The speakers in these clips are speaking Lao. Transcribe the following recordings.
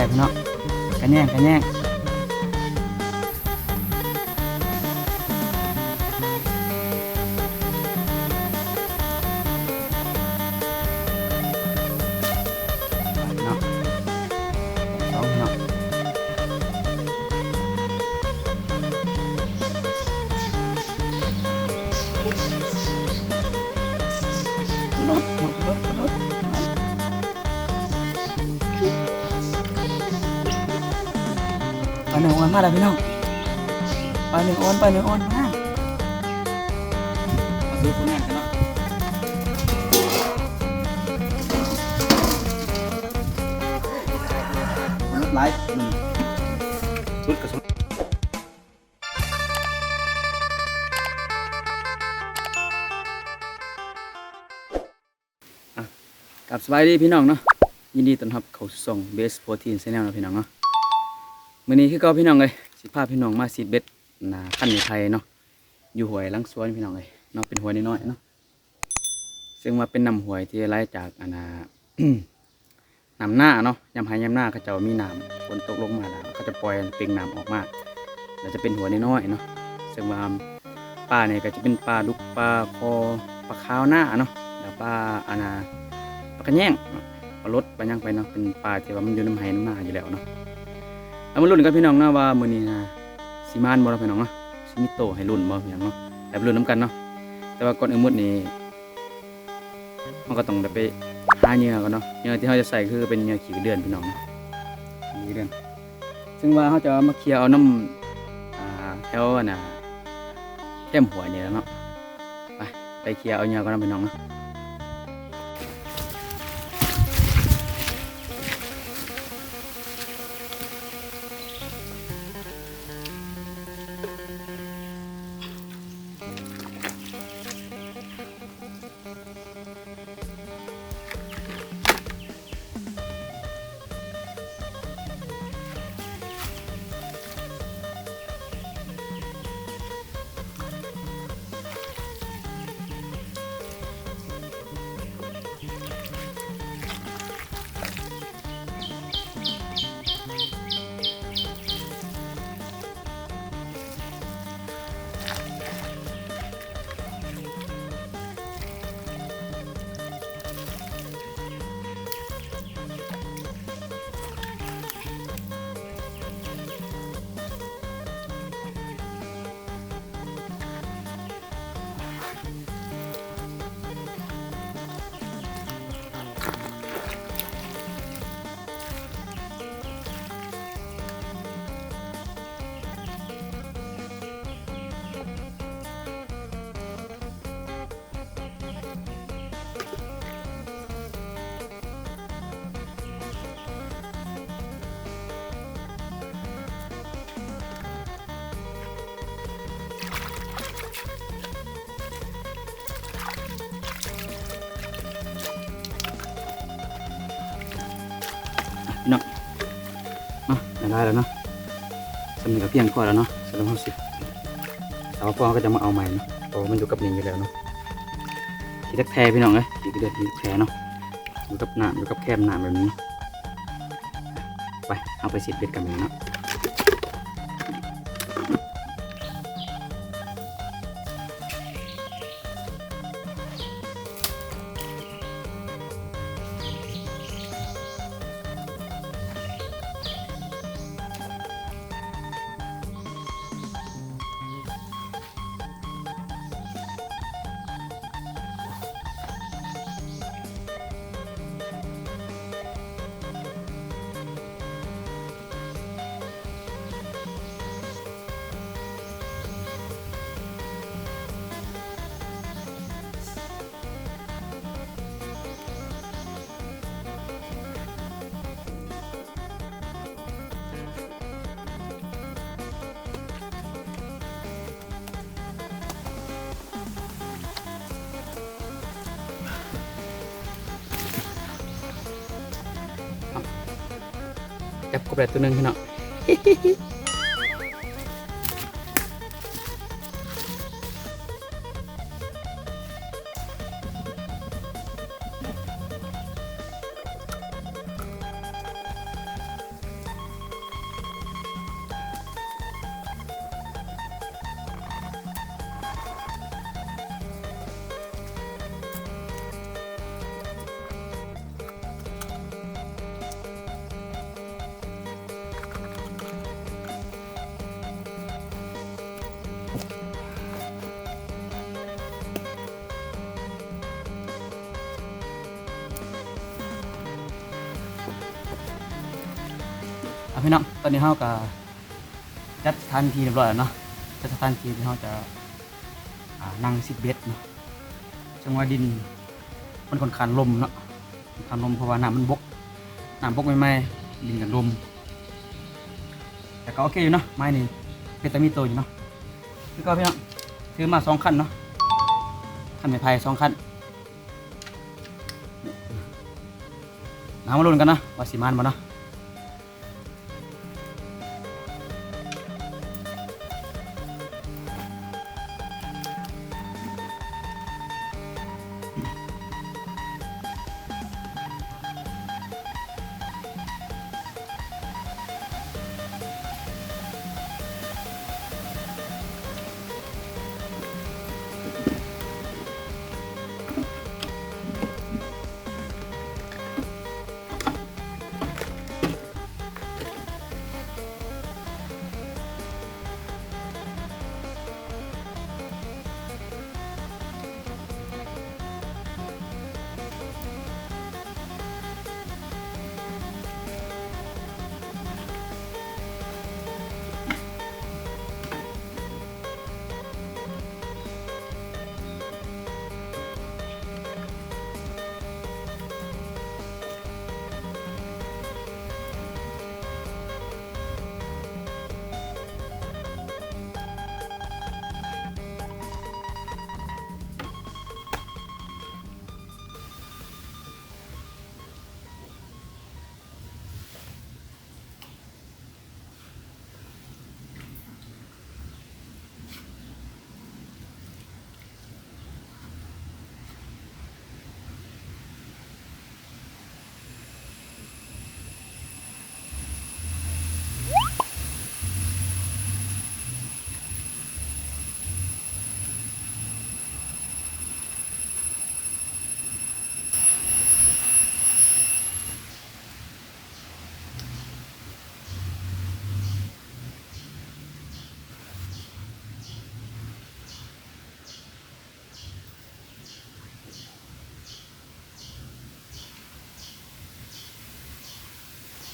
ບເນາະ ກະແຍງ ກະແຍງ ເນາະ ສອງເນາະ ປາເນື້ອອ່ອນມາແລ້ວພີ່ນ້ອງ ປາເນື້ອອ່ອນ ປາເນື້ອອ່ອນມາ ມາສູ່ຜົນງານກັນເນາະ ຫຼາຍ ອືມ ສຸດກະສຸດ. ອ່ະ ກັບສະບາຍດີພີ່ນ້ອງເນາະ ຍິນດີຕ້ອນຮັບເຂົ້າສູ່ຊ່ອງ ເບສໂຟທີນ ແຊນແນລ ເນາະພີ່ນ້ອງເນາະ ມື້ນີ້ຄືເກົ່າພີ່ນ້ອງເອີຍ ຊິພາພີ່ນ້ອງມາຊີດເບັດ ນາ ຄັນໄມ້ໄຜ່ເນາະ ຢູ່ຫ້ວຍຫຼັງສວນພີ່ນ້ອງເອີຍເນາະ ເປັນຫ້ວຍນ້ອຍໆເນາະ ເຊິ່ງວ່າເປັນນ້ຳຫ້ວຍທີ່ໄຫຼຈາກ ອັນນ່າ ນ້ຳນາເນາະ ຍາມໄຮ່ຍາມນາເຂົາເຈົ້າມີນ້ຳ ຝົນຕົກລົງມາແລ້ວ ເຂົາຈະປ່ອຍເປັ່ງນ້ຳອອກມາ ແລ້ວຈະເປັນຫ້ວຍນ້ອຍໆເນາະ ເຊິ່ງວ່າປານີ້ກະຈະເປັນປາດຸກ ປາຄໍ່ ປາຂາວນາເນາະ ແລ້ວປາ ອັນນ່າ ປາກະແຍງ ປາຫຼົດ ປາຫຍັງໄປເນາະ ເປັນປາທີ່ວ່າມັນຢູ່ນຳໄຮ່ນຳນາຢູ່ແລ້ວເນາະ ເອົາມາລຸ້ນກັນພີ່ນ້ອງເນາະ ວ່າມື້ນີ້ນະ ຊິໝານບໍ່ເນາະພີ່ນ້ອງເນາະ ຊິມີໂຕໃຫ້ລຸ້ນບໍ່ພີ່ນ້ອງເນາະ ໄປລຸ້ນນຳກັນເນາະ ແຕ່ວ່າກ່ອນອື່ນໝົດນີ້ ເຮົາກະຕ້ອງໄດ້ໄປຫາເຫຍື່ອກ່ອນເນາະ ເຫຍື່ອທີ່ເຮົາຈະໃຊ້ຄືເປັນເຫຍື່ອຂີ້ກະເດືອນພີ່ນ້ອງເນາະ ຂີ້ກະເດືອນ ເຊິ່ງວ່າເຮົາຈະເອົາມາເຂ່ຍເອົານຳ ອ່າ ແຖວ ອັນນ່າ ແຄມຫ້ວຍນີ້ແຫຼະເນາະ ໄປ ໄປເຂ່ຍເອົາເຫຍື່ອກ່ອນເນາະພີ່ນ້ອງເນາະ. ພີ່ນ້ອງ ມາ ໄດ້ຫຼາຍແລ້ວເນາະ ສ່ຳນີ້ກະພຽງພໍແລ້ວເນາະ ສຳລັບເຮົາຊິ ຖ້າວ່າພໍເຮົາກະຈະມາເອົາໃໝ່ເນາະ ເພາະວ່າມັນຢູ່ກັບນີ້ຢູ່ແລ້ວເນາະ ຂີ້ຕັກແທ້ພີ່ນ້ອງເອີຍ ຂີ້ກະເດືອນ ຂີ້ຕັກແທ້ເນາະ ຢູ່ກັບນ້ຳ ຢູ່ກັບແຄມນ້ຳແບບນີ້ ໄປ ເຮົາໄປຊີດເບັດກັນເລີຍເນາະ. ຈັບກົບໄດ້ໂຕໜຶ່ງພີ່ນ້ອງ. ເ ພີ່ນ້ອງ ຕອນນີ້ເຮົາກໍຈັດສະຖານທີ່ຮຽບຮ້ອຍແລ້ວເນາະ, ຈັດສະຖານທີ່ທີ່ເຮົາຈະ ອ່າ ນັ່ງຊິດເບັດເນາະ. ເຊິ່ງວ່າດິນມັນຂ້ອນຂ້າງລົມເນາະ, ຂ້ອນຂ້າງລົມ ເພາະວ່ານ້ຳມັນບົກ, ນ້ຳບົກໃໝ່ໆ ດິນກໍລົມ. ແຕ່ກໍໂອເຄຢູ່ເນາະ, ໄມ້ນີ້ເປັນຕາມີໂຕຢູ່ເນາະ. ຄືເກົ່າພີ່ນ້ອງ ຖືມາສອງຄັນເນາະ, ຄັນໄມ້ໄຜ່ສອງຄັນ. ເຮົາມາລຸ້ນກັນເນາະ ວ່າຊິໝານບໍ່ເນາະ.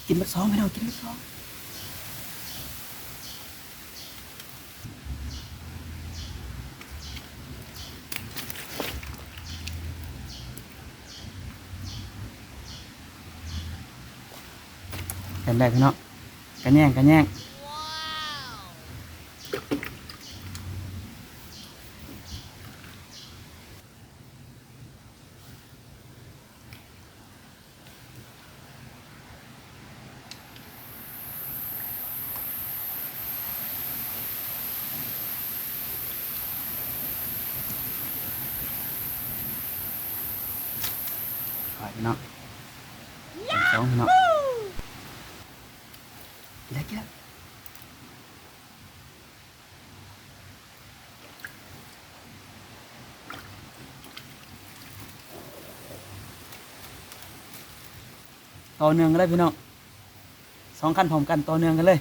ກິນໝົດຊອງ ພີ່ນ້ອງ ກິນໝົດຊອງ. ເປັນໄດພີ່ນ້ອງ ກະແຍງ ກະແຍງ. ໄປພີ່ນ້ອງ ສອງພີ່ນ້ອງ ກິນແລ້ວ ກິນແລ້ວ. ຕໍ່ເນື່ອງກັນເລີຍພີ່ນ້ອງ ສອງຄັນພ້ອມກັນ ຕໍ່ເນື່ອງກັນເລີຍ.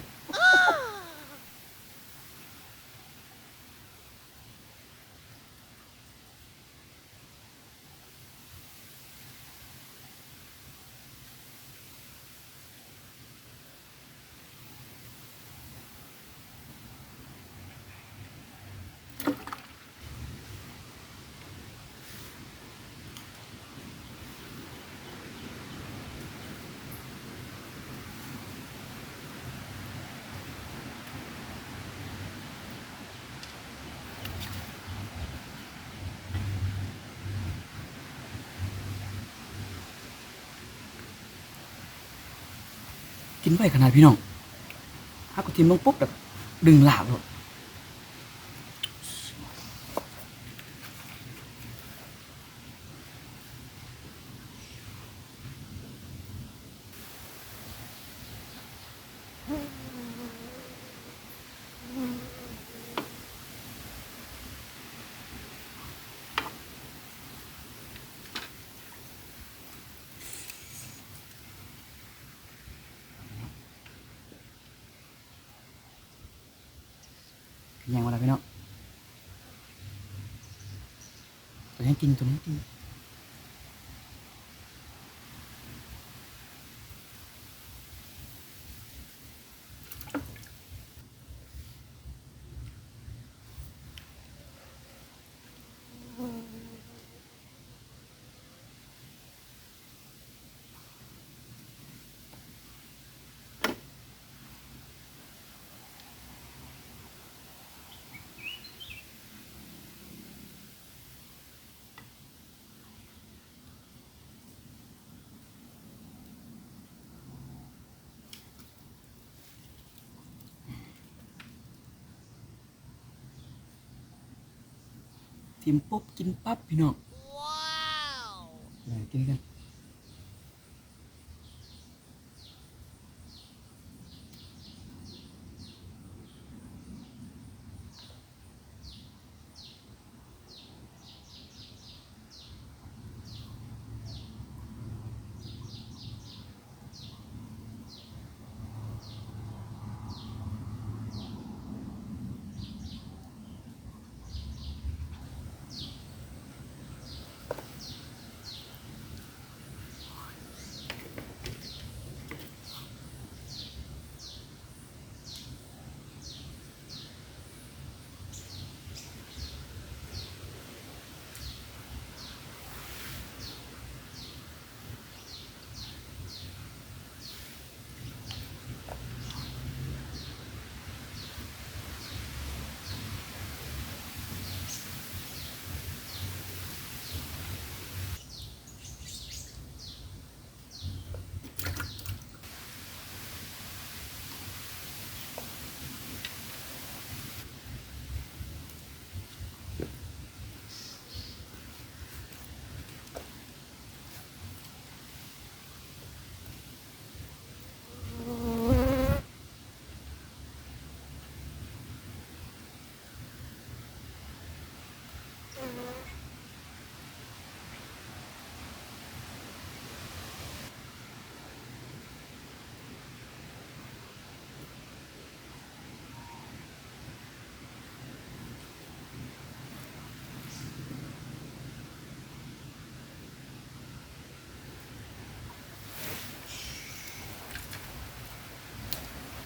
ກິນໄວຂະໜາດພີ່ນ້ອງ ຫາກະຖິ້ມລົງປຸບ ແລ້ວດຶງລາກໂລດ. ຍັງບໍ່ໄດ້ພີ່ນ້ອງ ຕົວນີ້ກິນ ຕົວນີ້ກິນ. ກິນປຸບກິນປັບພີ່ນ້ອງ. ເອີ ກິນກັນ.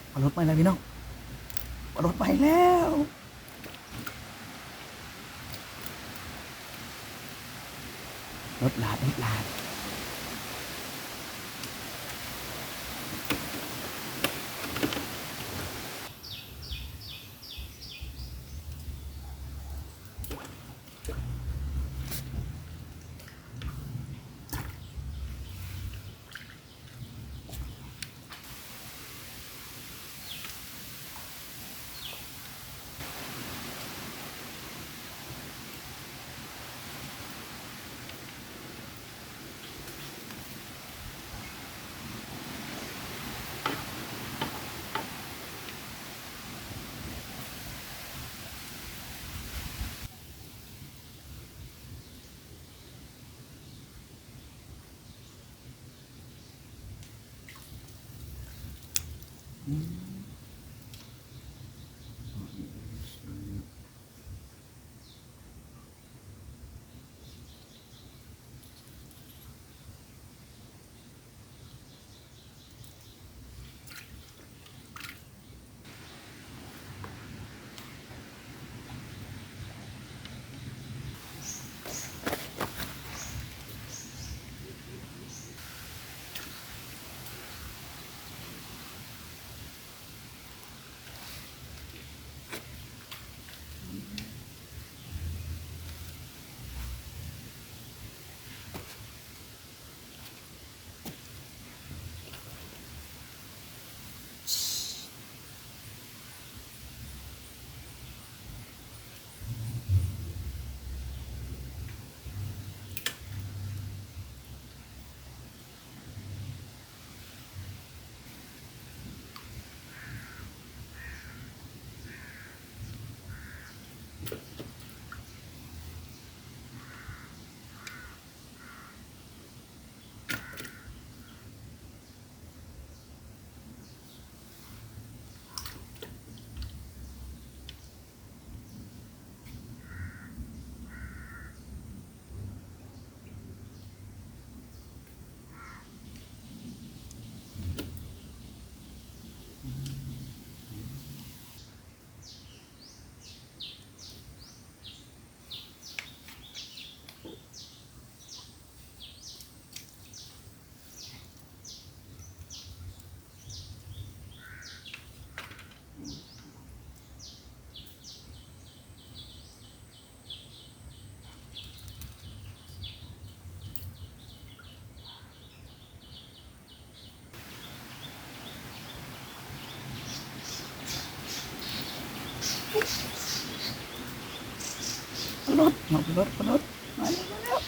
ເອົາລົດໄປແລ້ວພີ່ນ້ອງ ເອົາລົດໄປແລ້ວ. ລົດລາດ ລົດລາດ. ລົດເນາະ ລົດ ລົດ ມາແລ້ວ ມາແລ້ວ.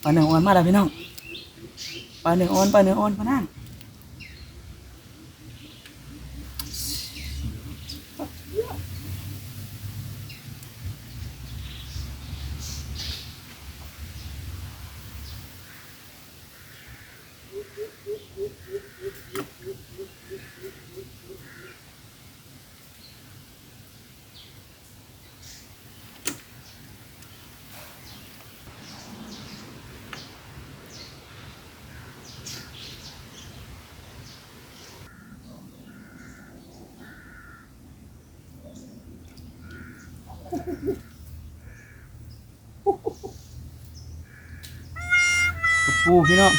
ປາເນື້ອອ່ອນມາແລ້ວພີ່ນ້ອງ ປາເນື້ອອ່ອນ ປາເນື້ອອ່ອນ ປານາງ. ກະປູພີ່ນ້ອງ.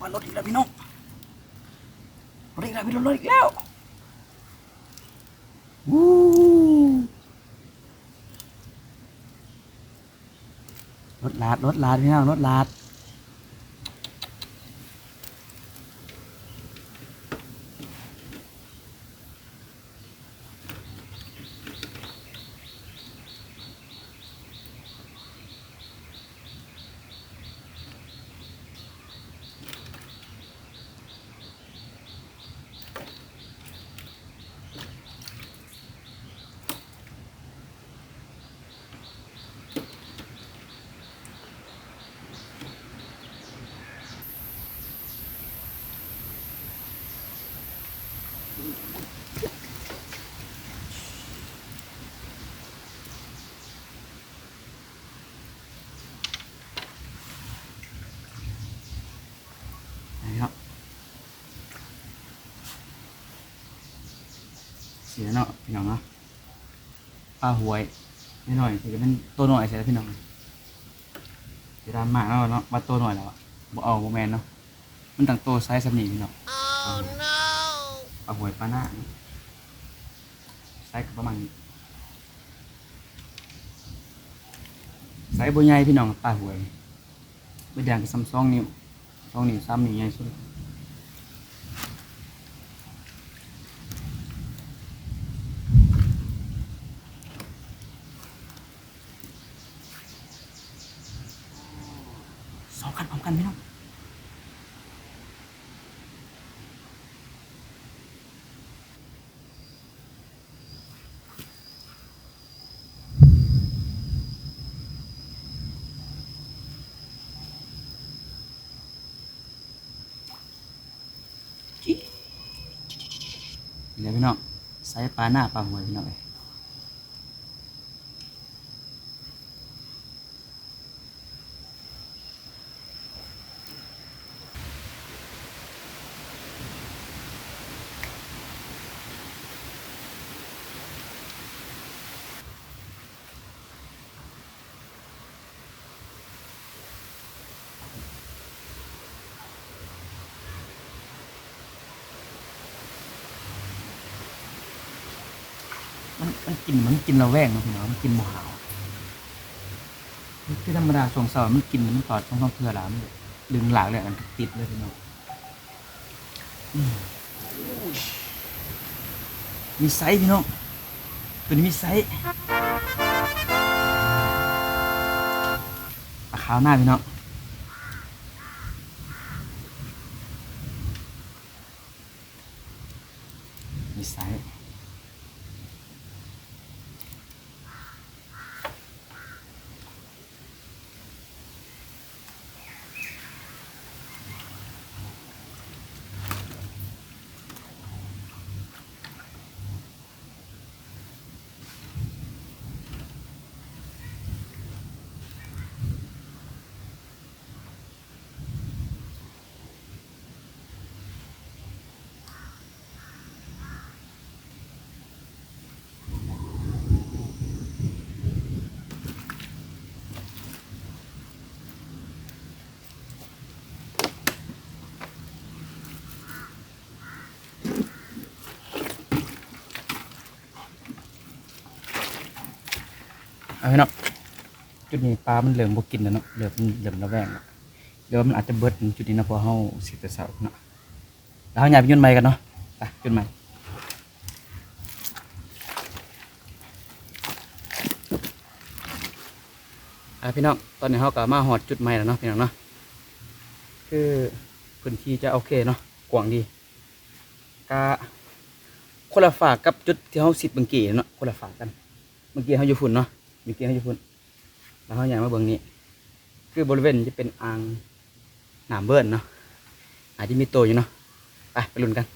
ມາລົດອີກແລ້ວພີ່ນ້ອງ ລົດອີກແລ້ວ ພີ່ນ້ອງ ລົດອີກແລ້ວ ວູ້. ລົດລາດ ລົດລາດ ພີ່ນ້ອງ ລົດລາດ. ນີ້ເນາະ ເສຍເນາະ ພີ່ນ້ອງເນາະ. ປາຫ້ວຍນ້ອຍໆ ທີ່ເປັນໂຕນ້ອຍໃສ່ລະພີ່ນ້ອງ ເວລາມາເນາະ ວ່າໂຕນ້ອຍແລ້ວ ບໍ່ເອົາ ບໍ່ແມ່ນເນາະ ມັນຕ້ອງໂຕໄຊສ່ຳນີ້ພີ່ນ້ອງ. ປາຫ້ວຍ ປານາ ໄຊກະປະມານນີ້ ໄຊບໍ່ໃຫຍ່ພີ່ນ້ອງ ປາຫ້ວຍ. ໃບແດງກະສ່ຳສອງນິ້ວ ສອງນິ້ວ ສາມນິ້ວໃຫຍ່ສຸດ. ສອງຄັນພ້ອມກັນພີ່ນ້ອງ. ນີ້ແຫຼະພີ່ນ້ອງ ໄຊປານາປາຫ້ວຍພີ່ນ້ອງເອີຍ. ມັນ ມັນກິນ ມັນກິນລະແວງເນາະພີ່ນ້ອງ ມັນກິນບໍ່ຫາວ. ຄືທຳມະດາຊ່ວງເຊົ້າມັນກິນ ມັນຕອດສອງສາມເທື່ອລະ ມັນດຶງລາກແລ້ວ ອັນຕິດເລີຍພີ່ນ້ອງ. ອືມ ມີໄຊພີ່ນ້ອງ ໂຕນີ້ມີໄຊ ປາຂາວນາພີ່ນ້ອງ ມີໄຊ. ພີ່ນ້ອງ ຈຸດນີ້ປາມັນເລີ່ມບໍ່ກິນແລ້ວເນາະ ເລີ່ມ ເລີ່ມລະແວງແລ້ວ ຫຼືວ່າມັນອາດຈະເບິດຈຸດນີ້ເນາະ ເພາະເຮົາຊິແຕ່ເຊົ້າເນາະ. ແລ້ວເຮົາຍ້າຍໄປຈຸດໃໝ່ກັນເນາະ ໄປຈຸດໃໝ່. ອ່າ ພີ່ນ້ອງ ຕອນນີ້ເຮົາກໍມາຮອດຈຸດໃໝ່ແລ້ວເນາະ ພີ່ນ້ອງເນາະ ຄືພື້ນທີ່ຈະໂອເຄເນາະ ກວ້າງດີ ກະຄົນລະຝາກກັບຈຸດທີ່ເຮົາຊິດເມື່ອກີ້ເນາະ ຄົນລະຝາກກັນ. ເມື່ອກີ້ເຮົາຢູ່ພຸ້ນເນາະ ເມື່ອກີ້ເຮົາຢູ່ພຸ້ນ ແລ້ວເຮົາຍ່າງມາເບິ່ງນີ້ ຄືບໍລິເວນຈະເປັນອ່າງນ້ຳເບີນເນາະ ອາດຈະມີໂຕຢູ່ເນາະ ໄປ ໄປລຸ້ນກັນ.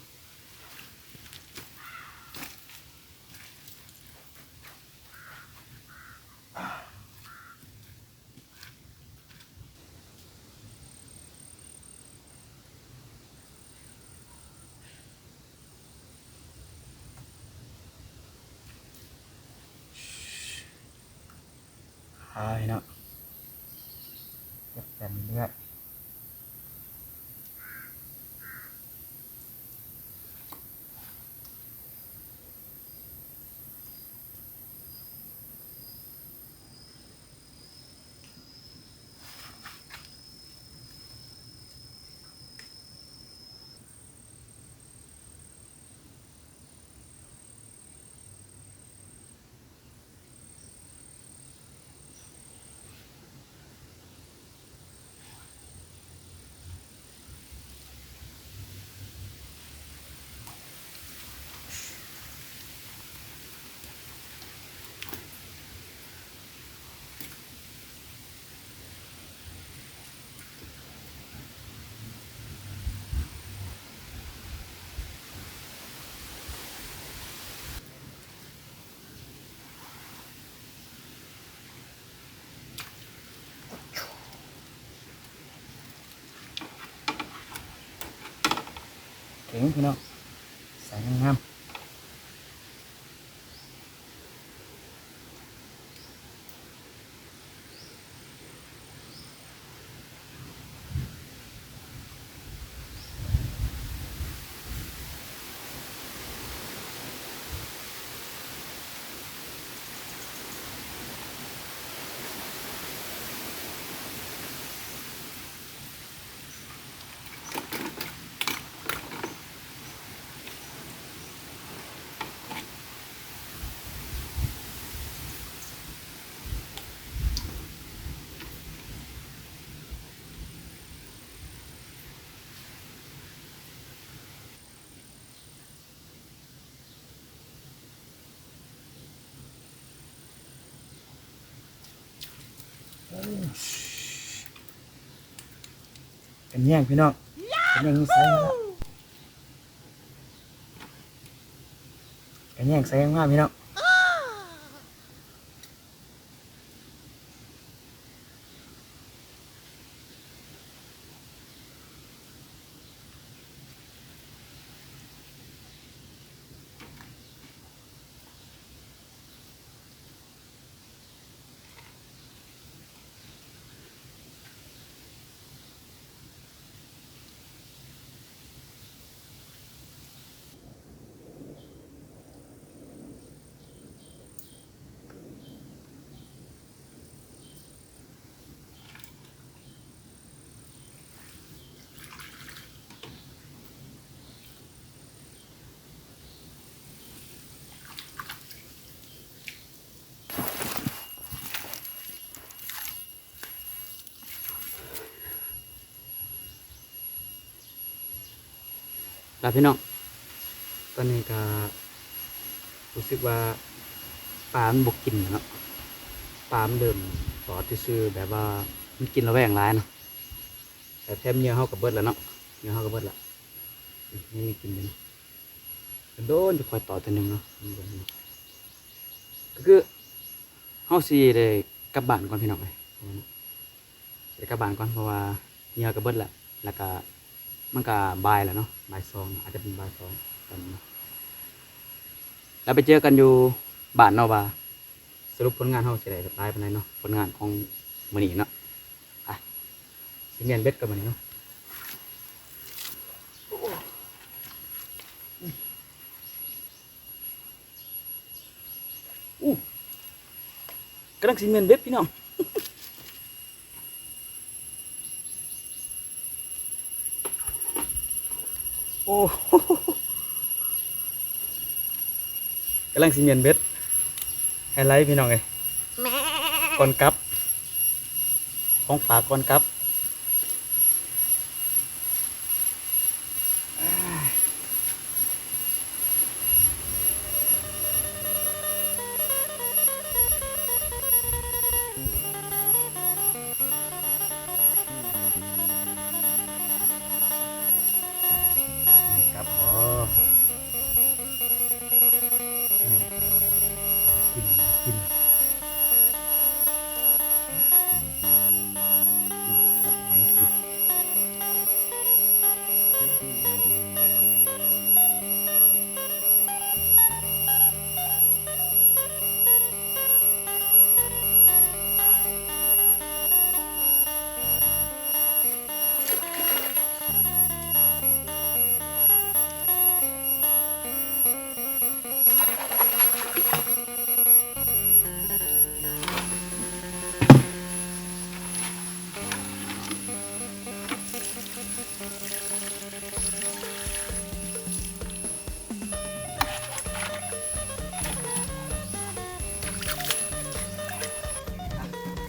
ຄາຍເນາະ ເກັບແຕ່ເລືອດ. ເກັ່ງພີ່ນ້ອງ ໃສງາມໆ. ເປັນຫຍັງພີ່ນ້ອງ ເປັນຫຍັງໃສແລ້ວ ເປັນຫຍັງໃສມາພີ່ນ້ອງ. ລະພີ່ນ້ອງ ຕອນນີ້ກະຮູ້ສຶກວ່າປາມັນບໍ່ກິນແລ້ວເນາະ ປາມັນເລີ່ມຕອດຊື່ໆ ແບບວ່າມັນກິນລະແວງຫຼາຍເນາະ ແຕ່ແຖມເຫຍື່ອເຮົາກະເບິດແລ້ວເນາະ ເຫຍື່ອເຮົາກະເບິດລະ ຍັງມີກິນຢູ່ ໂດນໆ ຈະຄ່ອຍຕອດເທື່ອໜຶ່ງເນາະ ຄື ເຮົາຊິໄດ້ກັບບ້ານກ່ອນພີ່ນ້ອງເອີຍ ຊິໄດ້ກັບບ້ານກ່ອນ ເພາະວ່າເຫຍື່ອກະເບິດແລ້ວ ແລ້ວກະມັນກະບ່າຍແລ້ວເນາະ ບ່າຍສອງ ອາດຈະເປັນບ່າຍສອງຕອນນີ້ເນາະ ແລ້ວໄປເຈີກັນຢູ່ບ້ານເນາະ ວ່າສະຫຼຸບຜົນງານເຮົາຊິໄດ້ຫຼາຍປານໃດເນາະ ຜົນງານຂອງມື້ນີ້ເນາະ ອ່ະ ຊິມ້ຽນເບັດກ່ອນບາດນີ້ເນາະ. ອູ້ ອູ້ ກຳລັງຊິແມ່ນເບັດພີ່ນ້ອງ. ໂອ້ ກຳລັງຊິແມ່ນເບັດ ໄຮໄລພີ່ນ້ອງເອີຍ ກ່ອນກັບ ຂອງຝາກກ່ອນກັບ. ກັບບໍ່? ກິນ ກິນ.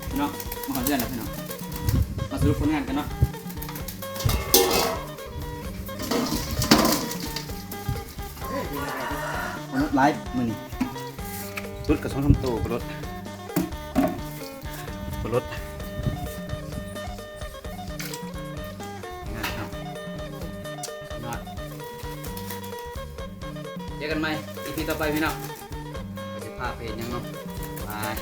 ພີ່ນ້ອງ ມາຮອດເຮືອນແລ້ວພີ່ນ້ອງ ມາສະຫຼຸບຜົນງານກັນເນາະ. ປາໂລດຫຼາຍມື້ນີ້ ຫຼຸດກໍສອງສາມໂຕ ປາໂລດ ປາໂລດ ງາມເນາະ ຍອດ. ເຈີກັນໃໝ່ ອີພີ ຕໍ່ໄປພີ່ນ້ອງ ວ່າຊິພາໄປເຮັດຫຍັງເນາະ ບາຍ.